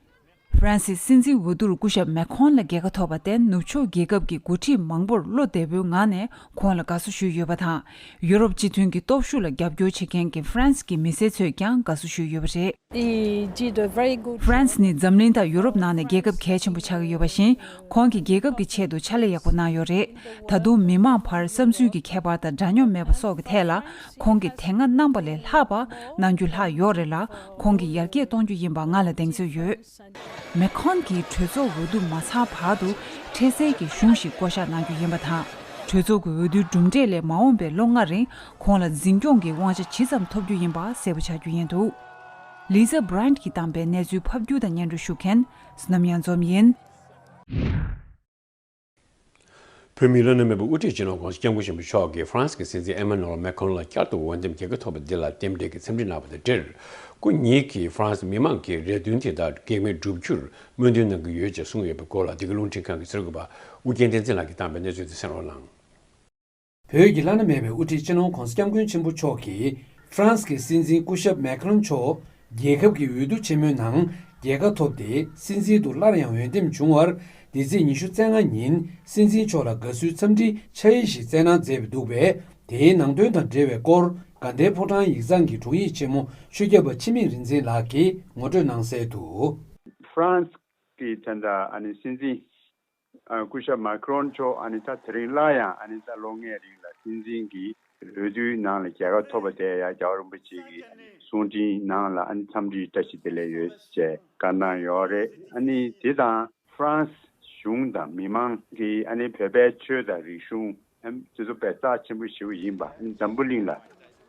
ཧྥ་རན་སིའི་སྲིད་འཛིན་འོས་བསྡུར་སྐུ་ཞབས་མེ་ཁོན་ལ་རྒྱལ་ཁ་ཐོབ་པར་བརྟེན། ནུབ་ཕྱོགས་རྒྱལ་ཁབ་ཀྱི་འགོ་ཁྲིད་མང་པོར་བློ་བདེ་པོའི་ངང་ནས་ཁོང་ལ་དགའ་བསུ་ཞུས་ཡོད་པ་དང་། ཡུ་རོབ་སྤྱི་མཐུན་གྱི་སྟོབས་ཤུགས་ལ་རྒྱབ་སྐྱོར་བྱེད་མཁན་གྱི་ཧྥ་རན་སི་གི་མི་སེར་ཚོས་ཀྱང་དགའ་བསུ་ཞུས་ཡོད་པ་རེད། He did a very good ཧྥ་རན་སི་ནི་འཛམ་གླིང་དང་ཡུ་རོབ་ནང་ནས་རྒྱལ་ཁབ་གལ་ཆེན་པོ་ཆགས་ཀྱི་ཡོད་པ་བཞིན། ཁོང་གིས་རྒྱལ་ཁབ་ཀྱི་ཆེད་དུ་ཕྱག་ལས་ཡག་པོ་གནང་ཡོད་རེད། ད་དུང་མི་མང་བར་བསམ་ཚུལ་གྱི་ཁྱད་པར་དང་འདྲ་མཉམ་མེད་པ་སོགས་ཀྱི་ཐད་ལ། ཁོང་གིས་དེ་སྔ་གནང་པ་ལས་ལྷག་པ་གནང་རྒྱུ་ལྷག་ཡོད་རེད་ལ། ཁོང་གིས་ཡར་རྒྱས་གཏོང་རྒྱུ་ཡིན་པ་ང་ལ་གདེང་ཚོད་ཡོད། མེ་ཁོན་གྱིས་གྲོས་ཚོགས་འོས་བསྡུ་མ་ཚར་བར་དུ་འཕྲལ་སེལ་གྱི་གཞུང་ཞིག་བསྐོ་གཞག་གནང་རྒྱུ་ཡིན་པ་དང་། གྲོས་ཚོགས་ཀྱི་འོས་བསྡུའི་གྲུབ་འབྲས་ལས་མ་འོངས་པའི་ལོ་ལྔ་རིང་ཁོང་ལ་འཛིན་སྐྱོང་གི་དབང་ཆ་ཇི་ཙམ་ཐོབ་རྒྱུ་ཡིན་པ་གསལ་པོ་ཆགས་རྒྱུ་ཡིན་འདུག་ལི་ཛ་བྷི་རན་གྱིས་བཏང་པའི་གནས་ཚུལ་ཕབ་སྒྱུར་དང་སྙན་སྒྲོན་ཞུ་མཁན་བསོད་ནམས་གཡང་འཛོམས་ཡིན། བོད་མིའི་བླ་ན་མེད་པའི་དབུ་ཁྲིད་སྤྱི་ནོར་༸གོང་ས་༸སྐྱབས་མགོན་ཆེན་པོ་མཆོག་གིས་ཧྥ་རན་སི་གི་སྲིད་འཛིན་ཨེ་མ་ནུ་ཨེལ་མེ་ཁོན་ལ་བསྐྱར་དུ་འོས་འདེམས་རྒྱལ་ཁ་ཐོབ་པ་འདི་ལ་རྟེན་འབྲེལ་གྱི་འཚམས་འདྲི་གནང་བ་དང་འབྲེལ། སྐུ་ཉིད་ཀྱིས་ཧྥ་རན་སི་མི་མང་གི་རེ་འདུན་དེ་དག་གེགས་མེད་བསྒྲུབ་རྒྱུར་སྨོན་འདུན་གནང་གི་ཡོད་ཅེས་གསུངས་ཡོད་པའི་སྐོར་ལ། འདི་ག་རླུང་འཕྲིན་ཁང་གི་གསར་འགོད་པ་ཨུ་རྒྱན་བསྟན་འཛིན་ལགས་ཀྱིས་བཏང་པའི་གནས་ཚུལ་དེ་གསན་རོགས་གནང་། བོད་ཀྱི་བླ་ན་མེད་པའི་དབུ་ཁྲིད་སྤྱི་ནོར་༸གོང་ས་༸སྐྱབས་མགོན་ཆེན་པོ་མཆོག་གིས་ཧྥ་རན་སི་གི་སྲིད་འཛིན་སྐུ་ཞབས་མེ་ཁ་རོན་མཆོག་རྒྱལ་ཁབ་ཀྱི་འོས་བསྡུ་ཆེན་མོའི་ནང་རྒྱལ་ཁ་ཐོབ་སྟེ། སྲིད་འཛིན་དུ་སླར་ཡང་འོས་འདེམས་བྱུང་བར། འདི་ཚེས་ཉི་ཤུ་རྩ་ལྔ་ཉིན་སྲིད་འཛིན་མཆོག་ལ་དགའ་བསུའི་འཚམས་འདྲིའི་ཕྱག་ཡིག་ཞིག་བསྩལ་གནང་མཛད་པ་འདུག་པས། དེའི་ནང་དོན་དང་འབྲེལ་བའི་སྐོར། དགའ་ལྡན་ཕོ་བྲང་ཡིག་ཚང་གི་དྲུང་ཡིག་ཆེན་མོ་ཆོས་སྐྱབས་པ་འཆི་མེད་རིག་འཛིན་ལགས་ཀྱིས་ངོ་སྤྲོད་གནང་གསལ་དུ། ཧྥ་རན་སི་གི་ད་ལྟ་ཨ་ནི་སྲིད་འཛིན། ཨ། སྐུ་ཞབས་མཱ་ཁི་རོན་མཆོག་ཨ་ནི་ད་དེ་རིང་སླར་ཡང་ཨ་ནི་ད་ལོ་ལྔའི་རིང་ལ་སྲིད་འཛིན་གྱི་འོས་བསྡུའི་ནང་ལ་རྒྱལ་ཁ་ཐོབ་པ་དེ་ཡང་རྒྱལ་བ་རིན་པོ་ཆེ་གི་ཨ་ནི་གསུང་འཕྲིན་ནང་ལ་ཨ་ནི་འཚམས་འདྲིའི་བཀྲ་ཤིས་བདེ་ལེགས་ཡོད་ཅེས་བཀའ་གནང་ཡོད་རེད། ཨ་ནི་དེ་དང་ཧྥ་རན་སི་གཞུང་དང་མི་མང་གིས་ཨ་ནི་བོད་པའི་ཆོས་དང་རིག་གཞུང་། ཨ་ནི་དེ་ཚོ་དཔེ་རྩ་ཆེན་པོ་ཞིག་ཡིན་པ། ཨ་ནི་འཛམ་བུ་གླིང་ལ་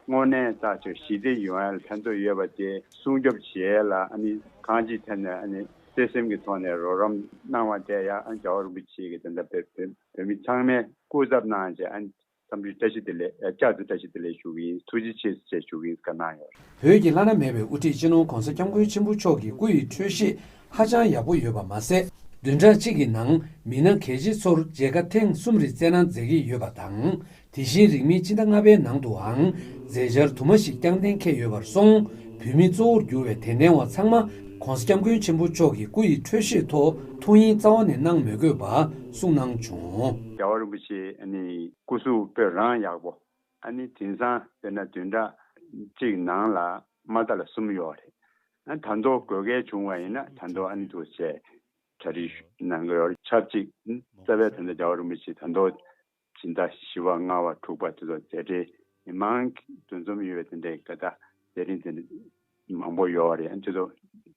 དངོས་གནས་རྩ་ཆེ་ཞི་བདེ་ཡོང་ཡ་ལ་ཕན་ཐོགས་ཡོད་པ་དེ་སྲུང་སྐྱོབ་བྱེད་ཡ་ལ། ཨ་ནི་གང་ཅིའི་ཐད་ནས་ཨ་ནི་བརྩེ་སེམས་ཀྱི་ཐོག་ནས་རོགས་རམ་གནང་བ་དེ་ཡང་ཨ་ནི་རྒྱལ་བ་རིན་པོ་ཆེ་གིས་ད་ལྟ་བོད་བོད་བོད་མི་ཚང་མས་སྐུ་ཚབ་གནང་བྱས། ཨ་ནི་འཚམས་འདྲི་བཀྲ་ཤིས་བདེ་ལེགས། ཨ། བསྐྱར་དུ་བཀྲ་ཤིས་བདེ་ལེགས་ཞུ་གི་ཡིན། ཐུགས་རྗེ་ཆེ་ཞེས་ཞུ་གི་ཡིན་ཟེར་གནང་ཡོད། བོད་ཀྱི་བླ་ན་མེད་པའི་དབུ་ཁྲིད་སྤྱི་ནོར་༸གོང་ས་༸སྐྱབས་མགོན་ཆེན་པོ་མཆོག་གི་སྐུ་ཡི་འཕྲོད་བཞེས་ཧ་ཅང་ཡག་པོ་ཡོད་པ་མ་ཟད། བདུན་ཕྲག་གཅིག་གི་ནང་མི་སྣ་གལ་ཆེ་ཚོར་མཇལ་ཁ་ཐེངས་གསུམ་རེ་བསྩལ་གནང་མཛད་ཀྱི་ཡོད་པ་དང་། དེ་བཞིན་རིང་མིན་སྤྱི་ཟླ་ལྔ་པའི་ནང་དུའང་མཛད་འཆར་དུ་མ་ཞིག་བསྐྱངས་གཏན་འཁེལ་ཡོད་པར་སོང་། བོད་མི་གཙོ་བོར་གྱུར་བའི་དད་ལྡན་བ་ཚང་མ་༸གོང་ས་༸སྐྱབས་མགོན་ཆེན་པོ་མཆོག་གི་སྐུ་ཡི་འཕྲོད་བཞེས་ཐོག་ཐུགས་ཉིད་རྩ་བ་ནས་གནང་མི་དགོས་པ་གསུངས་གནང་བྱུང་། རྒྱལ་བ་རིན་པོ་ཆེ་ཨ་ནི་སྐུ་གཟུགས་དཔེ་རང་ཡག་པོ། ཨ་ནི་དེང་སང་དཔེར་ན་བདུན་ཕྲག་གཅིག་ནང་ལ་མ་མཐའ་ལ་གསུམ་ཡོད་རེད། ཨ། ད་དུང་དགོས་གལ་བྱུང་བ་ཡིན་ན་ད་དུང་ཨ་ནི་འདུག་བྱས་གྲ་སྒྲིག་གནང་གི་ཡོད་རེད། ཆབས་ཅིག་རྩ་བའི་ད་ལྟ་རྒྱལ་བ་རིན་པོ་ཆེ་ད་དུང་སྦྱིན་བདག་བཞི་པ་ལྔ་པ་དྲུག་པ་དེ་ཚོ་མཛད་བྲེལ་མི་མང་གི་འདུ་འཛོམས་ཡོད་པའི་དེ་འདྲའི་ག་ད་མཛད་རིམ་དེ་འདྲ་མང་པོ་ཡོད་རེད། ཨ། དེ་ཚོ་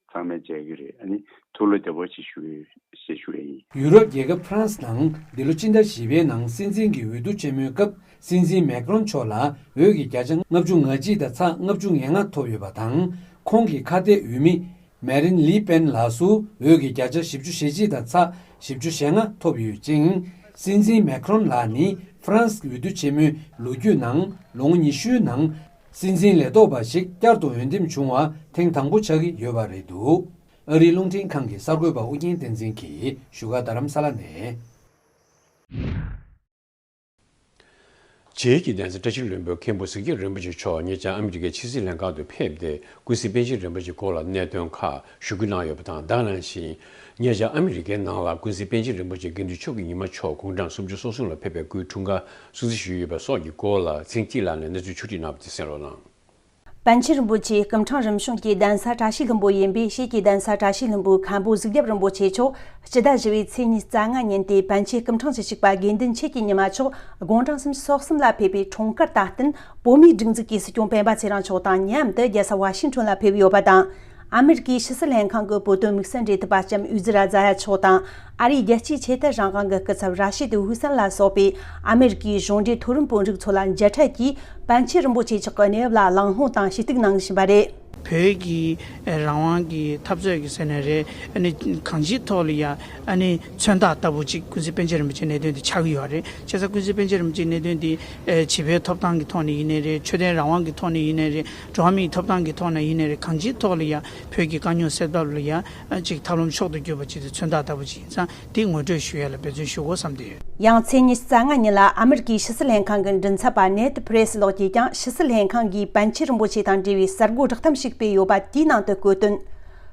ཚང་མས་མཇལ་གྱི་རེད། ཨ་ནི་ཐུགས་བློ་བདེ་པོ་ཅིག་ཞུ་ཞེས་ཞུ་ཡ་ཡིན། ཡུ་རོབ་རྒྱལ་ཁབ་ཧྥ་རན་སི་ནང་འདི་ལོ་སྤྱི་ཟླ་བཞི་པའི་ནང་སྲིད་འཛིན་གྱི་འོས་བསྡུ་ཆེན་མོའི་སྐབས། སྲིད་འཛིན་མེག་རོན་མཆོག་ལ་འོས་ཀྱི་བརྒྱ་ཆ་ལྔ་བཅུ་ང་གཅིག་དང་ཚེག་ལྔ་བཅུ་ང་ལྔ་ཐོབ་ཡོད་པ་དང་། ཁོང་གི་ཁ་གཏད་འོས་མི་མེ་རིན་ལི་པེན་ལགས་སུ་འོས་ཀྱི་བརྒྱ་ཆ་བཞི་བཅུ་ཞེ་གཅིག་དང་ཚེག་བཞི་བཅུ་ཞེ་ལྔ་ཐོབ་ཡོད་ཅིང་། སྲིད་འཛིན་མེག་རོན་ལགས་ནི་ཧྥ་རན་སི་འོས་བསྡུ་ཆེན་མོའི་ལོ་རྒྱུས་ནང་ལོ་ངོ་ཉི་ཤུའི་ནང་སྲིད་འཛིན་ལས་ཐོག་པ་ཞིག་བསྐྱར་དུ་འོས་འདེམས་བྱུང་བ་ཐེངས་དང་པོ་ཆགས་ཀྱི་ཡོད་པ་རེད་འདུག་ཨ་རིའི་རླུང་འཕྲིན་ཁང་གི་གསར་འགོད་པ་ཨུ་རྒྱན་བསྟན་འཛིན་གྱིས་བཞུགས་སྒར་རྡ་རམ་ས་ལ་ནས། རྗེ་ཡི་གེའི་གདན་ས་བཀྲ་ཤིས་ལྷུན་པོའི་མཁན་པོ་གཟིགས་རྒྱབ་རིན་པོ་ཆེ་མཆོག་ཉེ་ཆར་ཨ་མི་རི་ཀའི་ཕྱི་སྲིད་ལྷན་ཁང་དུ་ཕེབས་ཏེ། ཀུན་གཟིགས་པཎ་ཆེན་རིན་པོ་ཆེའི་སྐོར་ལ་གནད་དོན་ཁག་ཞུ་སྐུལ་གནང་ཡོད་པ་དང་། ད་ག་ནང་བཞིན་ཉེ་ཆར་ཨ་མི་རི་ཀའི་ནང་ལ་ཀུན་གཟིགས་པཎ་ཆེན་རིན་པོ་ཆེ་དགེ་འདུན་ཆོས་ཀྱི་ཉི་མ་མཆོག་དགུང་གྲངས་སུམ་ཅུ་སོ་གསུམ་ལ་ཕེབས་པའི་སྐུའི་འཁྲུངས་སྐར་སྲུང་བརྩི་ཞུས་ཡོད་པ་སོགས་ཀྱི་སྐོར་ལ་ཚེ་རིང་སྐྱིད་ལགས་ནས་གནས་ཚུལ་ཕྱོགས་སྒྲིག་གནང་བ་དེ་གསན་རོགས་གནང་། པཎ་ཆེན་རིན་པོ་ཆེ་སྐུ་ཕྲེང་རིམ་བྱོན་གྱི་གདན་ས་བཀྲ་ཤིས་ལྷུན་པོ་ཡིན་པས། ཕྱིས་ཀྱི་གདན་ས་བཀྲ་ཤིས་ལྷུན་པོའི་མཁན་པོ་གཟིགས་རྒྱབ་རིན་པོ་ཆེ་མཆོག་སྤྱི་ཟླ་བཞི་པའི་ཚེས་ཉི་ཤུ་རྩ་ལྔ་ཉིན་ཏེ། པཎ་ཆེན་སྐུ་ཕྲེང་བཅུ་གཅིག་པ་དགེ་འདུན་ཆོས་ཀྱི་ཉི་མ་མཆོག་དགུང་གྲངས་སུམ་ཅུ་སོ་གསུམ་ལ་ཕེབས་པའི་འཁྲུངས་སྐར་དང་བསྟུན། བོད་མིའི་སྒྲིག་འཛུགས་ཀྱི་སྲིད་སྐྱོང་སྤེན་པ་ཚེ་རིང་མཆོག་དང་མཉམ་དུ་རྒྱལ་ས་ཝ་ཤིང་ཊོན་ལ་ཕེབས་ཡོད་པ་དང་། ཨ་མི་རི་ཀའི་ཕྱི་སྲིད་ལྷན་ཁང་གི་བོད་དོན་དམིགས་བསལ་འབྲེལ་མཐུད་པ་ལྕམ་ཨུ་ཛི་ར་ཛ་ཡ་མཆོག་དང་། ཨ་རིའི་རྒྱལ་སྤྱིའི་ཆེས་མཐོའི་རང་དབང་གི་སྐུ་ཚབ་ར་ཤི་ཏི་ཧུ་སན་ལ་སོགས་པའི་ཨ་མི་རི་ཀའི་གཞུང་འབྲེལ་མཐོ་རིམ་དཔོན་རིགས་ཚོ་ལ་མཇལ་འཕྲད་ཀྱིས། པཎ་ཆེན་རིན་པོ་ཆེ་མཆོག་གི་གནས་བབ་ལ་གླེང་སློང་དང་ཞུ་གཏུག་གནང་བཞིན་པ་རེད། བོད་ཀྱི་རང་དབང་གི་འཐབ་རྩོད་ཀྱི་ཟེར་ནའི་རེད། ཨ་ནི་གང་ཅིའི་ཐོག་ལ་ཡ་ཨ་ནི་མཚོན་རྟགས་ལྟ་བུ་ཅིག་ཀུན་གཟིགས་པཎ་ཆེན་རིན་པོ་ཆེའི་གནད་དོན་དེ་ཆགས་ཀྱི་ཡོད་རེད། བྱས་ཙང་ཀུན་གཟིགས་པཎ་ཆེན་རིན་པོ་ཆེའི་གནད་དོན་དེ་ཨ་བྱིས་པའི་ཐོབ་ཐང་གི་ཐོག་ནས་ཡིན་ནའི་རེད། ཆོས་དད་རང་དབང་གི་ཐོག་ནས་ཡིན་ནའི་རེད། འགྲོ་བ་མིའི་ཐོབ་ཐང་གི་ཐོག་ནས་ཡིན་ནའི་རེད། གང་ཅིའི་ཐོག་ལ་ཡ་བོད་ཀྱི་དཀའ་རྙོག་སེལ་ཐབས་ལ་ཡ་ཨ་ཅིག་ཐབས་ལམ་མཆོག་ཏུ་གྱུར་པ་ཅིག་དེ་མཚོན་རྟགས་ལྟ་བུ་ཅིག་ཡིན་ཙང་། དེ་ངོ་སྤྲོད་ཞུ་ཡ་ལ་འབད་བརྩོན་ཞུ་དགོས་བསམ་སྟེ་ཡོད། ཡང་ཚེས་ཉི་ཤུ་རྩ་ལྔ་ཉིན་ལ་ཨ་མི་རི་ཀའི་ཕྱི་སྲིད་ལྷན་ཁང་གི་མགྲིན་ཚབ་པ་ནེད་ཕི་རེ་སི་ལགས་ཀྱིས་ཀྱང་ཕྱི་སྲིད་ལྷན་ཁང་གིས་པཎ་ཆེན་རིན་པོ་ཆེ་དང་འབྲེལ་བའི་གསར་འགོད་བསྒྲགས་གཏམ་ཞིག་སྤེལ་ཡོད་པ་དེའི་ནང་དུ་བཀོད་དོན།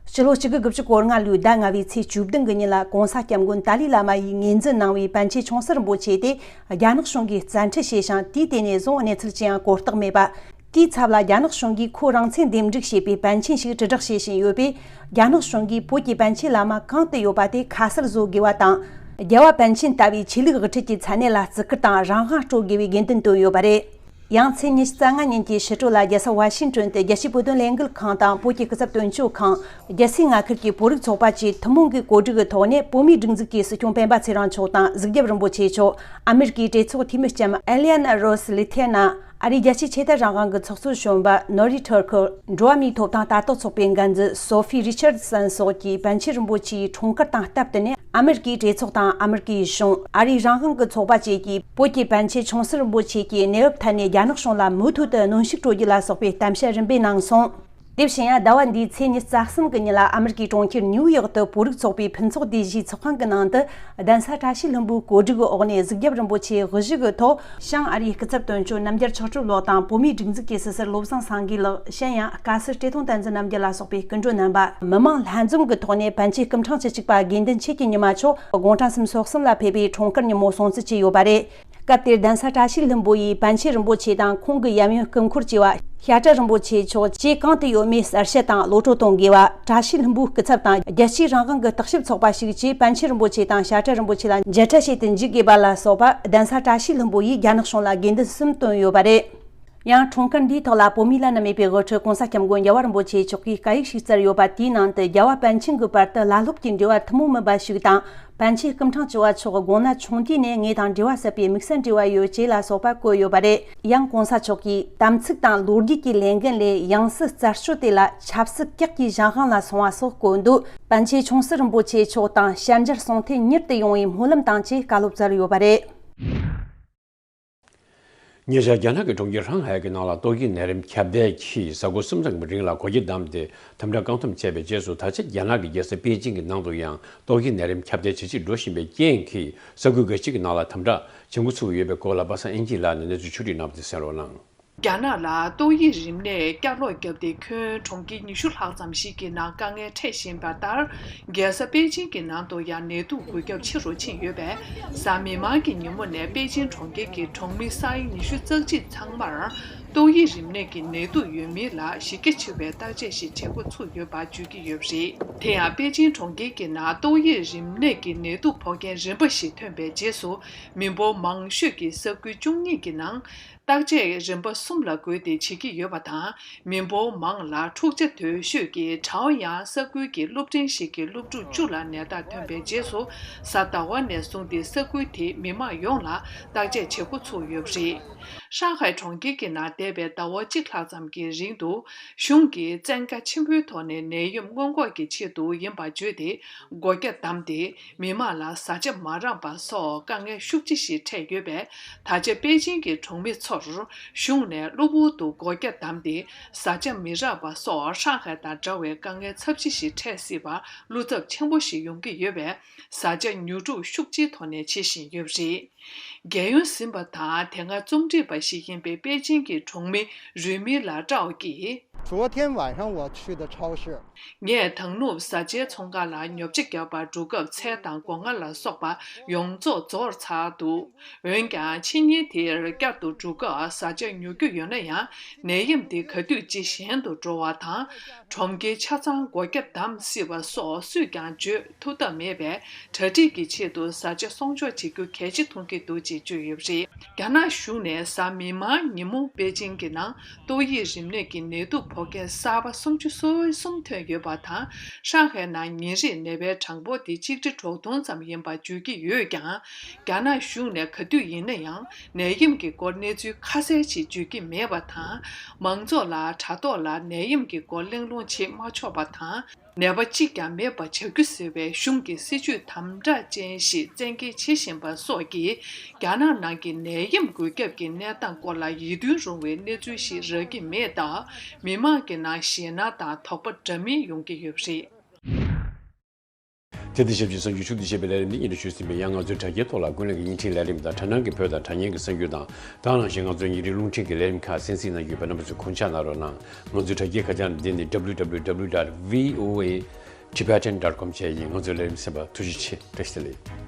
ཕྱི་ལོ་གཅིག་དགུ་དགུ་བཅུ་གོ་ལྔ་ལོའི་ཟླ་ལྔ་བའི་ཚེས་བཅུ་བདུན་གྱི་ཉིན་ལ་གོང་ས་སྐྱབས་མགོན་ཏཱ་ལའི་བླ་མ་ཡིས་ངོས་འཛིན་གནང་བའི་པཎ་ཆེན་ཆུང་སྲིད་རིན་པོ་ཆེ་དེ་རྒྱ་ནག་གཞུང་གིས་བཙན་ཁྲིད་བྱས་ཤིང་། དེའི་དེ་ནས་བཟུང་གནས་ཚུལ་ཅི་ཡང་གོ་བརྡ་མེད་པ། དེའི་ཚབ་ལ་རྒྱ་ནག་གཞུང་གིས་ཁོ་རང་ཚོས་འདེམས་སྒྲུག་བྱས་པའི་པཎ་ཆེན་ཞིག་དྲིལ་བསྒྲགས་བྱེད་བཞིན་ཡོད་པས། རྒྱ་ནག་གཞུང་གིས་བོད་ཀྱི་པཎ་ཆེན་བླ་མ་གང་དུ་ཡོད་པ་དེ་ཁ་གསལ་བཟོ་དགོས་པ་དང་། རྒྱལ་བ་པཎ་ཆེན་ལྟ་བུའི་ཆོས་ལུགས་དབུ་ཁྲིད་ཀྱི་མཚན་གནས་ལ་བརྩི་བཀུར་དང་རང་དབང་སྤྲོད་དགོས་པའི་དགོས་འདུན་བཏོན་ཡོད་པ་རེད། ཡང་ཚེས་ཉི་ཤུ་རྩ་ལྔ་ཉིན་གྱི་ཕྱི་དྲོ་ལ་རྒྱལ་ས་ཝ་ཤིང་ཏོན་དུ་རྒྱལ་སྤྱིའི་བོད་དོན་ལས་འགུལ་ཁང་དང་བོད་ཀྱི་སྐུ་ཚབ་དོན་གཅོད་ཁང་། རྒྱལ་སའི་མངའ་ཁུལ་གྱི་བོད་རིགས་ཚོགས་པ་བཅས་ཐུན་མོང་གི་གོ་སྒྲིག་གི་ཐོག་ནས། བོད་མིའི་སྒྲིག་འཛུགས་ཀྱི་སྲིད་སྐྱོང་སྤེན་པ་ཚེ་རིང་མཆོག་དང་གཟིགས་རྒྱབ་རིན་པོ་ཆེ་མཆོག་ཨ་མེ་རི་ཀའི་གྲོས་ཚོགས་འཐུས་མི་ལྕམ་ཨེ་ལི་ཡ་ན་རོ་སི་ལི་ཐེ་ན། ཨ་རིའི་རྒྱལ་སྤྱིའི་ཆོས་དད་རང་དབང་གི་ཚོགས་གཙོ་གཞོན་པ་ནོ་རི་ཐོར་ཁོ། འགྲོ་བ་མིའི་ཐོབ་ཐང་ལྟ་རྟོག་ཚོགས་པའི་འགན་འཛིན་སོ་ཕི་རི་ཆར་སན་སོགས་ཀྱིས་པཎ་ཆེན་རིན་པོ་ཆེའི་འཁྲུངས་སྐར་དང་སྟབས་བསྟུན་ནས། ཨ་མེ་རི་ཀའི་གྲོས་ཚོགས་དང་ཨ་མེ་རི་ཀའི་གཞུང་། ཨ་རིའི་རང་དབང་གི་ཚོགས་པ་བཅས་ཀྱིས་བོད་ཀྱི་པཎ་ཆེན་ཆུང་སྲིད་རིན་པོ་ཆེ་གྱི་གནས་བབ་ཐད་ནས་རྒྱ་ནག་གཞུང་ལ་མུ་མཐུད་དུ་གནོན་ཤུགས་སྤྲོད་རྒྱུ་ལ་སོགས་པའི་གཏམ་བཤད་རིམ་པས་གནང་སོང་། དེ་བཞིན་ཡང་ཟླ་བ་འདིའི་ཚེས་ཉི་ཤུ་རྩ་གསུམ་གྱི་ཉིན་ལ་ཨ་མེ་རི་ཀའི་གྲོང་ཁྱེར་ནིའུ་ཡོག་ཏུ་བོད་རིགས་ཚོགས་པའི་ཕུན་ཚོགས་སྡེ་བཞིའི་ཚོགས་ཁང་གི་ནང་དུ། གདན་ས་བཀྲ་ཤིས་ལྷུན་པོའི་གོ་སྒྲིག་གི་འོག་ནས་གཟིགས་རྒྱབ་རིན་པོ་ཆེའི་དབུ་བཞུགས་ཀྱི་ཐོག་བྱང་ཨ་རིའི་སྐུ་ཚབ་དོན་གཅོད་རྣམ་རྒྱལ་ཆོག་གྲུབ་ལགས་དང་། བོད་མིའི་སྒྲིག་འཛུགས་ཀྱི་ཟུར་ཟུར་བློ་བཟང་སངས་རྒྱས་ལགས། གཞན་ཡང་། བཀའ་ཟུར་བཀྲས་མཐོང་བསྟན་འཛིན་རྣམ་རྒྱལ་ལ་སོགས་པའི་སྐུ་མགྲོན་རྣམ་པ། མི་མང་ལྷན་འཛོམས་ཀྱི་ཐོག་ནས་པཎ་ཆེན་སྐུ་ཕྲེང་བཅུ་གཅིག་པ་དགེ་འདུན་ཆོས་ཀྱི་ཉི་མ་མཆོག་དགུང་གྲངས་སུམ་ཅུ་སོ་གསུམ་ལ་ཕེབས་པའི་འཁྲུངས་སྐར་ཉིན་མོ་སྲུང་བརྩི་བྱས་ཡོད་པ་རེད། སྐབས་དེར་གདན་ས་བཀྲ་ཤིས་ལྷུན་པོ་ཡིས་པཎ་ཆེན་རིན་པོ་ཆེ་དང་ཁོང་གི་ཡབ་ཡུམ་སྐུ་འཁོར་བཅས་པ། བཤད་གྲྭ་རིན་པོ་ཆེ་མཆོག་བཅས་གང་དུ་ཡོད་མེད་གསལ་བཤད་དང་གློད་བཀྲོལ་གཏོང་དགོས་པ། བཀྲ་ཤིས་ལྷུན་པོའི་སྐུ་ཚབ་དང་རྒྱལ་སྤྱིའི་རང་དབང་གི་བརྟག་ཞིབ་ཚོགས་པ་ཞིག་བཅས་པཎ་ཆེན་རིན་པོ་ཆེ་དང་བཤད་གྲྭ་རིན་པོ་ཆེ་ལ་མཇལ་འཕྲད་བྱེད་དུ་འཇུག་དགོས་པ་ལ་སོགས་པ། གདན་ས་བཀྲ་ཤིས་ལྷུན་པོ་ཡིས་རྒྱ་ནག་གཞུང་ལ་དགོས་འདུན་གསུམ་བཏོན་ཡོད་པ་རེད། ཡང་། འཁྲུངས་སྐར་འདིའི་ཐོག་ལ་བོད་མིའི་བླ་ན་མེད་པའི་དབུ་ཁྲིད་༸གོང་ས་༸སྐྱབས་མགོན་རྒྱལ་བ་རིན་པོ་ཆེ་མཆོག་གིས་བཀའ་ཡིག་ཞིག་བསྩལ་ཡོད་པ། དེའི་ནང་དུ། རྒྱལ་བ་པཎ་ཆེན་གྱི་བར་དུ་བླ་སློབ་ཀྱི་འབྲེལ་བ་ཐུན་མོང་མིན་པ་ཞིག་དང་། པཎ་ཆེན་སྐུ་ཕྲེང་བཅུ་བ་མཆོག་དགུང་ན་ཆུང་དུས་ནས་ངེད་དང་འབྲེལ་བ་ཟབ་པའི་དམིགས་བསལ་འབྲེལ་བ་ཡོད་ཅེས་ལ་སོགས་པ་བཀོད་ཡོད་པ་རེད། ཡང་༸གོང་ས་མཆོག་གིས། དམ་ཚིག་དང་ལོ་རྒྱུས་ཀྱི་ལས་འགན་ལས་ཡང་སྲིད་རྩད་གཅོད་དེ་ལ་ཆབ་སྲིད་ཀྱག་གི་གཞན་དབང་ལ་སོང་བ་སོགས་བཀོད་འདུག་པཎ་ཆེན་ཆུང་སྲིད་རིན་པོ་ཆེ་མཆོག་དང་ཞལ་མཇལ་གསུང་ཐོས་མྱུར་དུ་ཡོང་བའི་སྨོན་ལམ་དང་བཅས་བཀའ་སློབ་སྩལ་ཡོད་པ་རེད། ཉེ་ཆར་རྒྱ་ནག་གི་གྲོང་ཁྱེར་ཧྲང་ཧའེ་གྱི་ནང་ལ་ཏོག་དབྱིབས་ནད་རིམས་ཁྱབ་གདལ་གྱིས་གཟའ་འཁོར་གསུམ་ཙམ་གྱི་རིང་ལ་འགོག་རྐྱེན་བསྡམས་ཏེ་དམ་དྲག་བཀག་སྡོམ་བྱས་པའི་རྗེས་སུ། ད་ཆ་རྒྱ་ནག་གི་རྒྱལ་ས་པེ་ཅིང་གི་ནང་དུ་ཡང་ཏོག་དབྱིབས་ནད་རིམས་ཁྱབ་གདལ་ཇེ་ཆེར་འགྲོ་བཞིན་པའི་རྐྱེན་གྱིས། ས་ཁུལ་འགའ་ཞིག་གི་ནང་ལ་དམ་དྲག་བྱེད་འགོ་ཚུགས་ཡོད་པའི་སྐོར་ལ་པ་སངས་དབྱངས་སྐྱིད་ལགས་ནས་གནས་ཚུལ་ཕྱོགས་བསྒྲིགས་གནང་བ་དེ་གསན་རོགས་གནང་། རྒྱ་ནག་ལ་ཏོག་དབྱིབས་རིམས་ནད་བསྐྱར་ལོག་བརྒྱབ་སྟེ། ཁྱོན་གྲོང་ཁྱེར་ཉི་ཤུ་ལྷག་ཙམ་ཞིག་གི་ནང་དཀའ་ངལ་འཕྲད་བཞིན་པ་ལྟར། རྒྱལ་ས་པེ་ཅིང་གི་ནང་དུ་ཡང་ནད་དུག་འགོས་ཁྱབ་ཆེ་རུ་ཕྱིན་ཡོད་པས། གཟའ་མིག་དམར་གྱི་ཉིན་མོ་ནས་པེ་ཅིང་གྲོང་ཁྱེར་གྱི་གྲོང་མི་ས་ཡ་ཉི་ཤུ་རྩ་གཅིག་ཚང་མར་ཏོག་དབྱིབས་རིམས་ནད་ཀྱི་ནད་དུག་ཡོད་མིན་ལ་གཞི་རྒྱ་ཆེ་བའི་བརྟག་དཔྱད་ཞིག་བྱེད་འགོ་ཚུགས་ཡོད་པ་བརྗོད་ཀྱི་ཡོད་པ་རེད། དེ་ཡང་པེ་ཅིང་གྲོང་ཁྱེར་གྱི་ནང་ཏོག་དབྱིབས་རིམས་ནད་ཀྱི་ནད་དུག་ཕོག་མཁན་རིམ་པ་ཞིག་ཐོན་པའི་རྗེས་སུ། མི་འབོར་མང་ཤོས་ཀྱི་ས་ཁུལ་བཅུ་གཉིས་ཀྱི་ནང་། བརྟག་དཔྱད་རིམ་པ་གསུམ་ལ་བགོས་ཏེ་བྱེད་ཀྱི་ཡོད་པ་དང་། མི་འབོར་མང་ལ་འཁྲུག་ཆ་དོད་ཤོས་ཀྱི་ཁྲའོ་ཡང་ས་ཁུལ་གྱི་སློབ་འབྲིང་ཞིག་གི་སློབ་ཕྲུག་བཅུ་ལ་ནད་རྟགས་ཐོན་པའི་རྗེས་སུ། གཟའ་ཟླ་བ་ནས་བཟུང་སྟེ་ས་ཁུལ་དེའི་མི་མང་ཡོངས་ལ་བརྟག་དཔྱད་བྱེད་འགོ་ཚུགས་ཡོད་པ་རེད། ཧྲང་ཧའེ་གྲོང་ཁྱེར་གྱི་ནང་འདས་པའི་ཟླ་བ་གཅིག་ལྷག་ཙམ་གྱི་རིང་དུ། གཞུང་གིས་བཙན་བཀའ་ཆེན་པོའི་ཐོག་ནས་ནད་ཡམས་སྔོན་འགོག་གི་ཆེད་དུ་ཡིན་པ་བརྗོད་དེ། སྒོ་རྒྱ་བསྡམས་ཏེ། མི་མང་ལ་བཟའ་བཅའ་མ་རག་པ་སོགས་དཀའ་ངལ་ཤུགས་ཆེ་ཞིག་འཕྲད་ཡོད་པས། ད་ཆ་པེ་ཅིང་གི་གྲོང་མི་ཚོར་གཞུང་ནས་གློ་བུར་དུ་སྒོ་རྒྱ་བསྡམས་ཏེ། བཟའ་བཅའ་མི་རག་པ་སོགས་ཧྲང་ཧའེ་དང་འདྲ་བའི་དཀའ་ངལ་ཚབས་ཆེ་ཞིག་འཕྲད་སྲིད་པར་བློ་འཚབ་ཆེན་པོ་ཞིག་ཡོང་གི་ཡོད་པས། བཟའ་བཅའ་ཉོ་སྒྲུབ་ཤུགས་ཆེའི་ཐོག་ནས་བྱེད་བཞིན་ཡོད་པ་རེད། རྒྱལ་ཡོངས་ཟིན་པ་དང་། དེ་སྔ་རྩོམ་སྒྲིག་པ་ཞིག་ཡིན་པའི་པེ་ཅིང་གི་གྲོང་མི་རུས་མིན་ལ་ཀྲའོ་ཀྱིས། 昨天晚上我去的超市。 ངས་དང་ནུབ་བཟའ་བཅའི་ཚོང་ཁང་ལ་ཉོ་ཆ་བརྒྱབ་པར་འགྲོ་སྐབས། ཚལ་དང་སྒོ་ང་ལ་སོགས་པ་ཡོངས་རྫོགས་རྫོགས་ཚར་འདུག་འོན་ཀྱང་། ཕྱི་ཉིན་དེར་བསྐྱར་དུ་འགྲོ་སྐབས། བཟའ་བཅའ་ཉོ་རྒྱུ་ཡོད་ན་ཡང་། ནད་ཡམས་དེ་ག་དུས་ཅི་ཞན་དུ་འགྲོ་བ་དང་། གྲོང་ཁྱེར་ཆ་ཚང་སྒོ་རྒྱ་བསྡམས་སྲིད་པ་སོགས་སུས་ཀྱང་བརྗོད་ཐུབ་ཐབས་མེད་པས། གྲ་སྒྲིག་གི་ཆེད་དུ་བཟའ་བཅའ་སྲུང་སྐྱོབ་བྱེད་རྒྱུ་གལ་ཆེ་མཐོང་གི་འདུག་ཅེས་བརྗོད་ཡོད་པ་རེད། རྒྱ་ནག་གཞུང་ནས་གཟའ་མིག་དམར་ཉིན་མོ་པེ་ཅིང་གི་ནང་ཏོག་དབྱིབས་རིམས་ནད་ཀྱི་ནད་དུག་ཕོག་མཁན་གསར་པ་སུམ་ཅུ་སོ་གསུམ་ཐོན་ཡོད་པ་དང་། ཧྲང་ཧའེ་ནང་ཉིན་རེའི་ནད་པའི་གྲངས་འབོར་དེ་ཆིག་ཁྲི་དྲུག་སྟོང་ཙམ་ཡིན་པ་བརྗོད་ཀྱི་ཡོད་ཀྱང་། རྒྱ་ནག་གཞུང་ནས་ག་དུས་ཡིན་ན་ཡང་ནད་ཡམས་ཀྱི་སྐོར་གནས་ཚུལ་ཁ་གསལ་ཞིག་བརྗོད་ཀྱི་མེད་པ་དང་། མང་ཚོགས་ལ་དྲ་ཐོག་ལ་ནད་ཡམས་ཀྱི་སྐོར་གླེང་སློང་བྱེད་མ་ཆོག་པ་དང་། ནད་པ་གཅིག་ཀྱང་མེད་པ་བྱ་རྒྱུ་ཟེར་བའི་གཞུང་གི་སྲིད་ཇུས་དམ་དྲག་ཅན་ཞིག་བཙན་འགེལ་བྱེད་བཞིན་པ་སོགས་ཀྱིས། རྒྱ་ནག་ནང་གི་ནད་ཡམས་འགོས་ཁྱབ་ཀྱི་གནས་སྟངས་སྐོར་ལ་ཡིད་རྟོན་རུང་བའི་གནས་ཚུལ་ཞིག་རག་གི་མེད་སྟབས། མི་མང་གི་ནང་ཞེད་སྣང་དང་དོགས་པ་འདྲ་མིན་ཡོང་གི་ཡོད་པ་རེད། དེ་དང་ཆབས་ཅིག་གསར་འགྱུར་ཕྱོགས་བསྡུས་བྱས་པའི་ལས་རིམ་འདི་སྙན་སྒྲོན་ཞུས་ཟིན་པས། ཡང་ང་ཚོའི་དྲ་རྒྱའི་ཐོག་ལ་ཀུན་གླེང་གི་བརྙན་འཕྲིན་ལས་རིམ་དང་དྲ་སྣང་གི་བོད་དང་དྲ་རྙིང་གི་གསར་འགྱུར་དང་། དེ་ནང་བཞིན་ང་ཚོའི་ཉིན་རེའི་རླུང་འཕྲིན་གྱི་ལས་རིམ་ཁག་གསན་གཟིགས་གནང་རྒྱུ་ཡོད་པ། རྣམ་པ་ཚོས་དགོངས་འཇགས་གནང་རོགས་གནང་། ང་ཚོའི་དྲ་རྒྱའི་ཁ་བྱང་འདི་ནི་W W W dot V O A Tibetan dot com བཅས་ཡིན། ང་ཚོའི་ལས་རིམ་གསན་པར་ཐུགས་རྗེ་ཆེ། བཀྲ་ཤིས་བདེ་ལེགས།